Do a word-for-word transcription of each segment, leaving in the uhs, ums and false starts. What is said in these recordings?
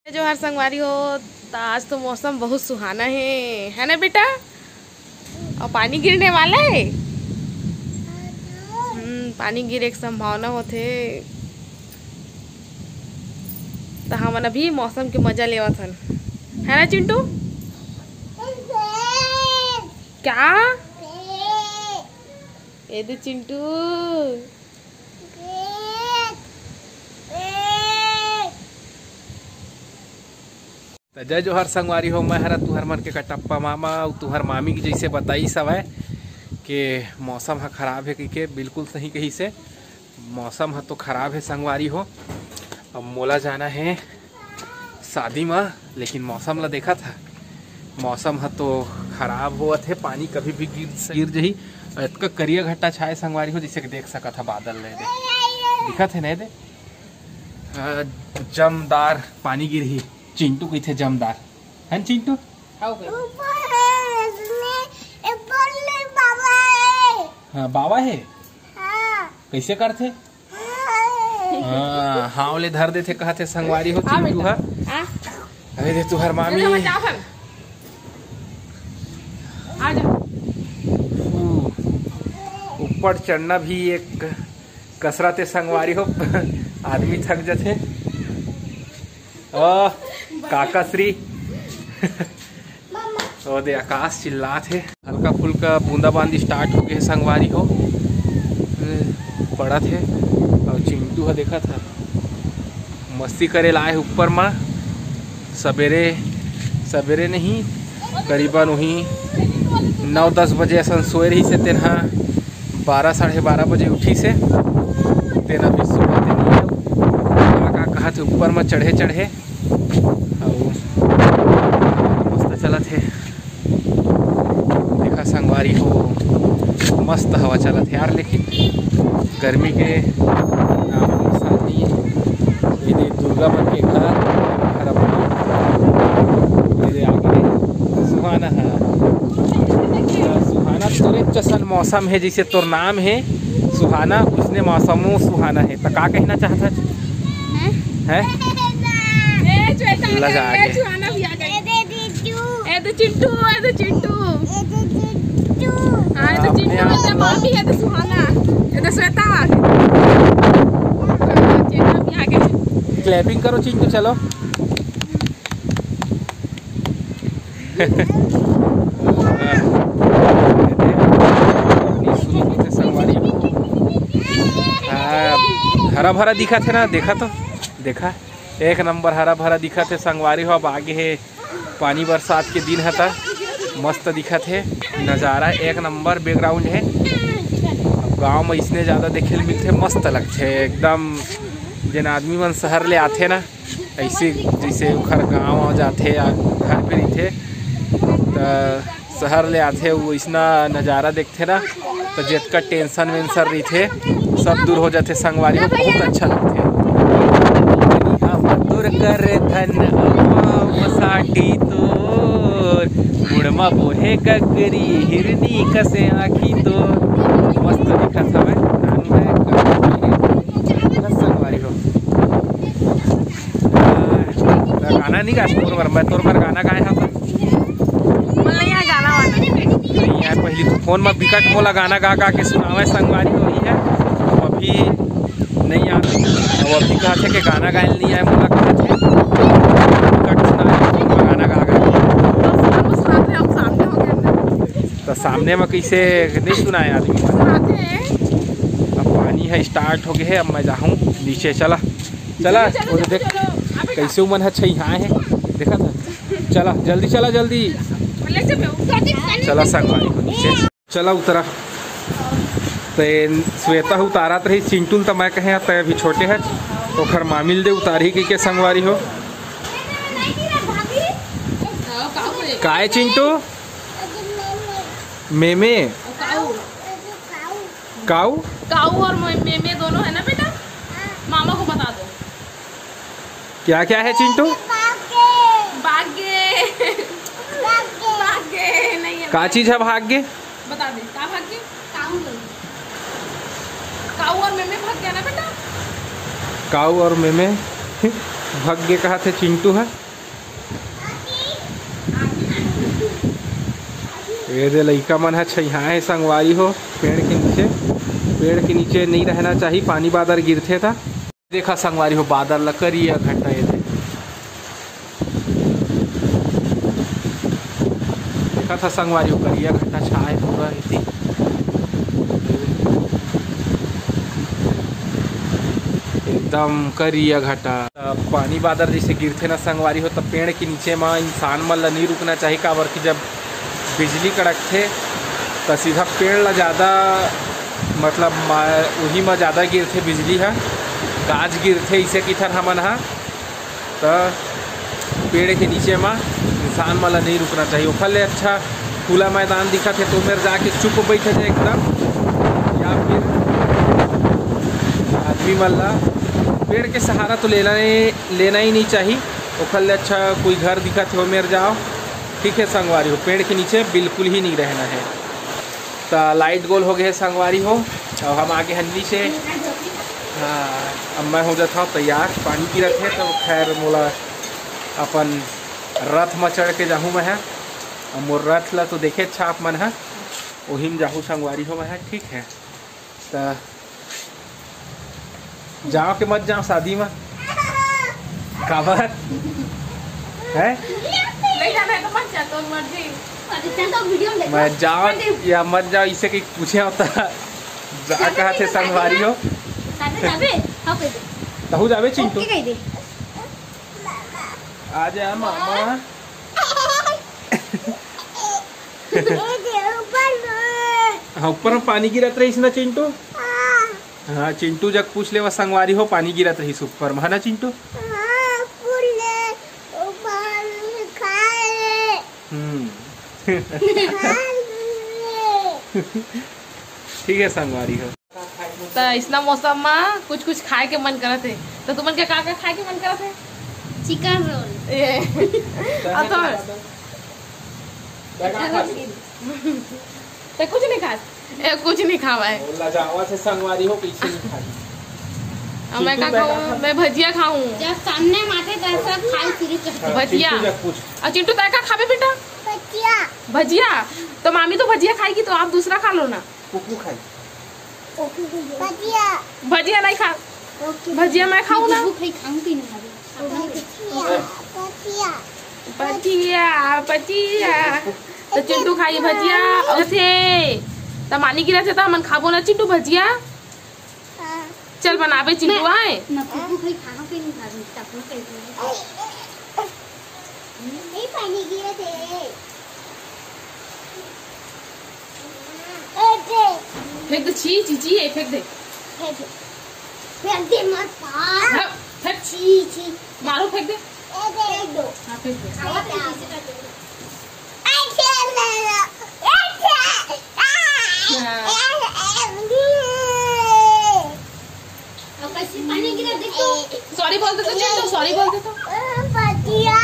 जोहार संगवारी हो। त आज तो मौसम बहुत सुहाना है, है ना बेटा? और पानी गिरने वाला है। हम्म, पानी गिरे के संभावना होथे। त हमन अभी मौसम के मजा लेवत हन, है ना चिंटू? क्या? ए दे चिंटू। त जय जोहार संगवारी हो, मैं हरा तुहर मन के कटप्पा मामा। अउ तुहर मामी के जैसे बताइस हवय के मौसम ह खराब हे कहिके, बिल्कुल सही कहिस हे। मौसम ह तो खराब हे संगवारी हो। अब मोला जाना हे शादी म, लेकिन मौसम ला देखत ह, मौसम ह तो खराब होवत हे, पानी कभी भी गिर गिर जही। अउ इतका करिया घट्टा छाए संगवारी हो, जैसे कि देख सकत ह बादल ले दे, दिखत हे नहीं दे। अ, जमदार पानी गिरही। चिंटू कहिथे जमदार, है न चिंटू? ऊपर है, इसमें, ऊपर में बाबा है। हाँ, बाबा है। हाँ। कैसे करथे? हाँ। हाँ, हाव ले धर देथे, कहथे संगवारी हो आ चिंटू बेटा, हा। आ। अरे दे तुहर मामी। चलो, हम जात हन। आ जा। ऊ, ऊपर चढ़ना भी एक कसरत है संगवारी हो, आदमी थक जाथे। ओ, काका श्री। ओ दे, आकाश चिल्लात हे। हल्का फुल्का बूंदाबांदी start हो गए संगवारी हो, पड़त हे। और चिंटू ह देखत ह, मस्ती करे ला आए ऊपर मा। सबेरे, सबेरे नहीं, करीबन वही नौ दस बजे असन सोए रहिस हे, तेन ह बारह, साढ़े बारह बजे उठिस हे। तेन अभी सोवत नहीं हे। का, का कहत हे ऊपर मा चढ़े चढ़े। अउ मस्त चलत हे। देखा संगवारी हो, मस्त हवा चलत हे यार, लेकिन गर्मी के नामो निशान नहीं है। ये दे दुर्गा मन के घर, घर अपना। ये दे आगे सुहाना है। सुहाना तोरे जसन मौसम है, जैसे तोर नाम है सुहाना, उसने मौसमो सुहाना है। तो का कहना चाहता है? हैं? ए, लजा आगे। ए दे चिंटू, ए दे चिंटू। हाँ, ए दे चिंटू, ए दे मामी, ए दे सुहाना, ए दे श्वेता। चेतना भी आ गए। Clapping करो चिंटू, चलो। हाँ, हरा भरा दिखत हे ना, देखा तो, देखा। एक नंबर हरा भरा दिखत हे संगवारी हो। अब आगे हे पानी बरसात के दिन ह, त मस्त दिखत हे नज़ारा, एक नंबर background हे। अब गांव में इसने ज़्यादा देखे ल मिलथे, मस्त लगथे एकदम। जेन आदमी मन शहर ले आथे ना, ऐसे जैसे ओखर गांव आ जाथे या घर पे रहिथे, त शहर ले आथे, वो इसना नज़ारा देखथे ना, तो जेतका tension वेंशन रहिथे, सब दूर हो जाथे संगवारी हो, बहुत अच्छा लगथे। तोर कर धन अम्मा मसाटी तोर, मुड़मा बोहे गगरी हिरनी कसे आँखी तोर। मस्त दिखत हवे, नानू है, बस संगवारी हो। गाना नहीं गा, तोर बर, मैं तोर बर गाना गाए हूँ। बोल नहीं यार, गाना वाना। नहीं यार, पहली तो फोन में बिकट मोला गाना गा गा के सुनावे संगवारी हो रही है। अब अभी नहीं यार, अब अभी कहा थे कि गाना गाए नहीं आए, मोला कहा थे बिकट सुनाए, फोन में गाना गा गा के। तो सामने में कैसे नहीं सुनाए आदमी। अब पानी है, start हो गए है, अब मैं जाऊँ नीचे। चला, चला, चलो, वो देख, चलो, अबे कैसे उमन ह छइहाए हे, देखा था। चला जल्दी, चला जल्दी। चला संगवारी हो नीचे। चला उतरा। ते श्वेता ह उतारत रही, चिंटू ल त मैं कहे, "तै अभी छोटे है, ओखर मामी ल दे उतारही," कहिके संगवारी हो। काय चिंटू? मेमे। काऊ। काऊ? काऊ और मे-, मेमे दोनों है ना बेटा? मामा को बता दो। क्या क्या है चिंटू? बागे। बागे। बागे नहीं है। का चीज है भाग्य? बता दे, का भाग्य? काऊ। काऊ और मेमे भाग गया ना बेटा? काऊ और मेमे। भग गे कहत हे चिंटू ह। ये दे लइका मन ह छइहाए हे संगवारी हो, पेड़ के नीचे। पेड़ के नीचे नइ रहना चाही, पानी बादर गिरथे त। देखा संगवारी हो, बादर ल करिया घटा ये दे। देखा था संगवारी हो, करिया घटा छाए पूरा एती। एकदम करिया घटा। अब पानी बादर जैसे गिरथे ना संगवारी हो, तब पेड़ के नीचे म इंसान मन ल नहीं रुकना चाही, काबर कि जब बिजली कड़कथे त सीधा पेड़ ल ज़्यादा, मतलब, मा-, उही म ज़्यादा गिरथे बिजली ह, गाज गिरथे, इसे किथन हमन ह। त पेड़ के नीचे म इंसान मन ल नहीं रुकना चाही। ओखर ले अच्छा खुला मैदान दिखत हे तो मेर जाके चुप बैठ जाए एकदम, या फिर आदमी मन ल पेड़ के सहारा तो लेना ही, लेना ही नहीं चाही। ओखर ले अच्छा कोई घर दिखत हे, ओ मेर जाओ, ठीक है संगवारी हो, पेड़ के नीचे बिल्कुल ही नहीं रहना है। त लाइट गोल हो गए संगवारी हो, अब हम आगे हन नीचे। हाँ, अब मैं हो जाता हूँ तैयार, पानी गिरत हे तो खैर मोला अपन रथ म चढ़ के जाहूँ मैं ह। अब मोर रथ ला तो देखे अच्छा आप मन ह, ओही म जाहूँ संगवारी हो मैं ह, ठीक है। त जाओ के मत जाओ शादी में। काबर? है? नहीं जाना है तो मत जा, तो मर्जी। अच्छा, चल तो वीडियो में देखो। मैं जाओ या मत जाओ, इसे कहीं पूछे होता। जा कहा थे संगवारी हो। साथे जाबे? हाँ, कह दे। तहू जाबे चिंटू? ओके कह दे। आ जा मामा। ऊपर में। हाँ, ऊपर में पानी गिरत रहिस ना चिंटू? हाँ। हाँ, चिंटू जग पूछ लेवा संगवारी हो, पानी गिरत रहिस ऊपर में, है ना चिंटू? हाँ, पूछ ले, ऊपर में खाए। हम्म। खाए। ठीक है संगवारी हो। त इसना मौसम मा कुछ कुछ खाए के मन करत हे, त तुमन के का का खाए के मन करत हे? Chicken roll. ए, अथवा ते कुछ नहीं खात? ए, कुछ नहीं खावा है। बोला जावा से संगवारी हो, पीछे नहीं खाई। अब मैं का खाऊं? मैं भजिया खाऊं। जब सामने माथे का सब खाई शुरू कर। हाँ, भजिया। चिंटू जग पूछ। और चिंटू, तय का खाबे बेटा? भजिया। भजिया? तो मामी तो भजिया खाएगी, तो आप दूसरा खा लो ना। कुकू खाई। भजिया। भजिया नहीं खा। ओके। भजिया मैं खाऊं ना। कुकू खाई, खाऊं कि नहीं खाऊं? भजिया, भजिया। भजिया, भजिया। तो चिंटू खाई भजिया। और थे, त पानी गिरत हे त हमन खाबो ना चिंटू भजिया। हाँ। चल बनाबे चिंटू, मैं, आए। मैं कुकू खाई, खाना पे नहीं खा रही, तब मैं खाई। नहीं, पानी गिरत हे। फेंक दे, छी, छी, छी, ए, फेंक दे। फेंक दे। फेंक दे, मत फाड़। हाँ, फेंक। छी, छी। मारो, फेंक दे। फेंक दो। हाँ, फेंक दे। खावा तो नीचे कर दो। हाँ। अब कैसे पानी गिरा, देखो। सॉरी बोल दे तो, चिंटू, सॉरी बोल दे तो। भजिया।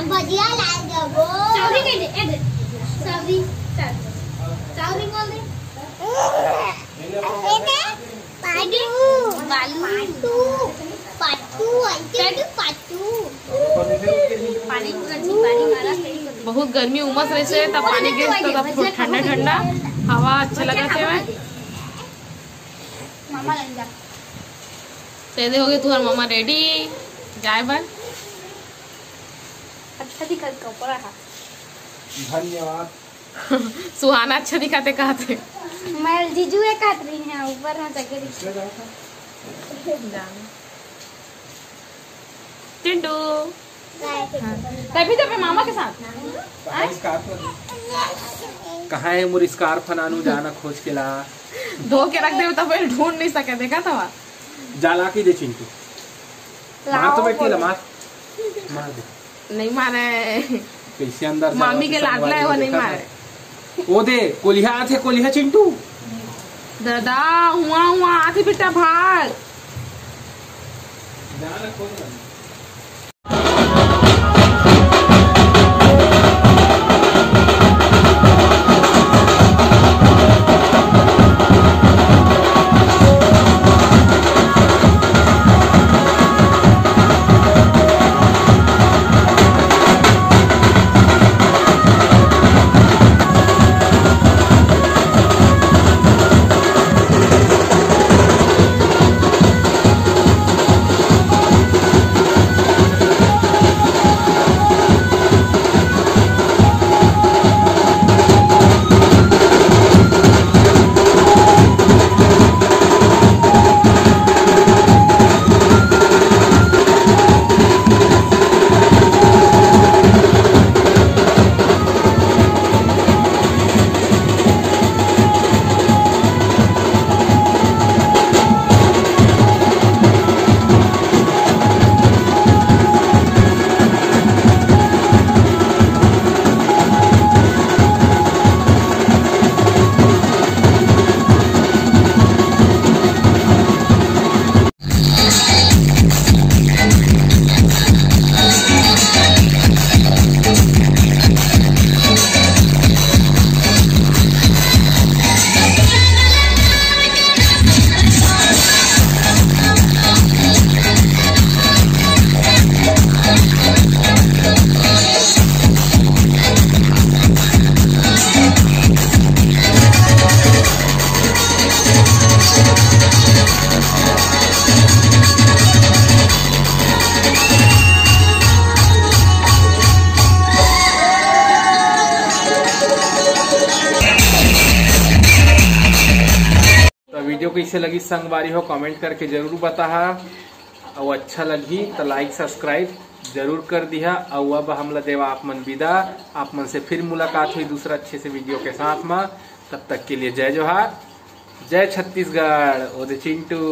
भजिया ला देबो। सॉरी कह दे, ए दे। Sorry, sorry. सॉरी बोल दे। पाटू, बालू, पाटू, पाटू, ऐसे तो पाटू। पानी पूरा चिपारी मारा है। बहुत गर्मी उमस रहे से, तब पानी गिरत हे, तब थोड़ा ठंडा ठंडा हवा अच्छा लगा थे। मामा लग जा। तेरे हो गए तुम्हारा मामा रेडी जाए बर। अच्छा दिखत कपड़ा है। धन्यवाद। सुहाना अच्छा दिखाते कहते। मैं जीजू ये कहत रही है, ऊपर में चढ़ के दिखा। जाने। चिंटू। हाँ। तभी तो अपने मामा के साथ। आए? कहाँ है मोर scarf, नानू जाना खोज के ला। धो के रख दे, तो फिर ढूंढ नहीं सके, देखा था वहाँ। जा ला के दे चिंटू। मार तो लाओ बेटी ला, बोलो। मार। मार दे। नहीं मारे। कैसे अंदर मामी जावत के हे लाडला है, वो संगवारी नहीं देखा मारे। था। ओ दे, कोलिहा आथे, कोलिहा चिंटू। दादा, हुआ, हुआ, आथे बेटा, भाग। वीडियो कइसे लगिस संगवारी हो, कमेंट करके जरूर बताहा, अउ अच्छा लगही त लाइक सब्सक्राइब जरूर कर दिहा। अउ अब हमला देवा आप मन विदा, आप मन से फिर मुलाकात होही दूसरा अच्छे से वीडियो के साथ में। तब तक के लिए जय जोहार, जय छत्तीसगढ़। ओदे चिंटू।